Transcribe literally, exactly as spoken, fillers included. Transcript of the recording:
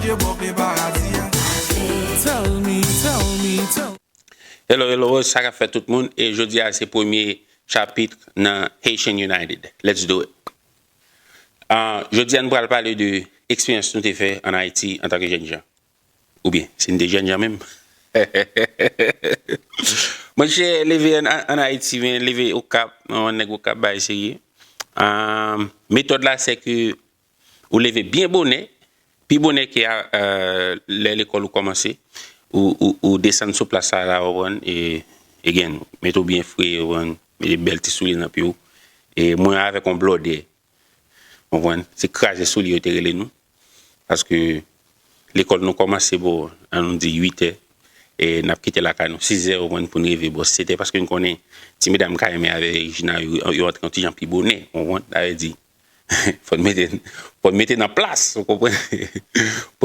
Yo pòp e paradi a. Tell me, tell me, tell Hello, hello, sa k ap fèt tout moun? E jodi a se premye chapit nan Haitian United. Let's do it. Uh, jodi a nou pral pale de eksperyans nou te fè an Ayiti antanke jèn jan. Oubyen, si n te jèn jan menm. Monchè, leve an, an Ayiti, men leve Okap, yon nèg Okap bay serye. Uh, metòd la se ke ou leve byen bonè, pi bonè ke uh, lè lekòl ou kòmanse, ou, ou, ou desann sou plas sa la, ou konprann, e, e gen, mete w byen fre, ou konprann, mete bèl ti soulye nan pye w. E mwen avèk yon blòdè, ou konprann, se kraze soulye yo te rele nou. Paske lekòl nou kòmanse bò, an nou di uit è, e n ap kite lakay nou sis è, ou konprann, pou n rive bò sèt è, paske n konnen ti medam K M avè Regina yo, yo antre yon ti jan pi bonè, ou konprann, sa vle di, fò n mete, fò n mete nan plas, ou konprann? Fò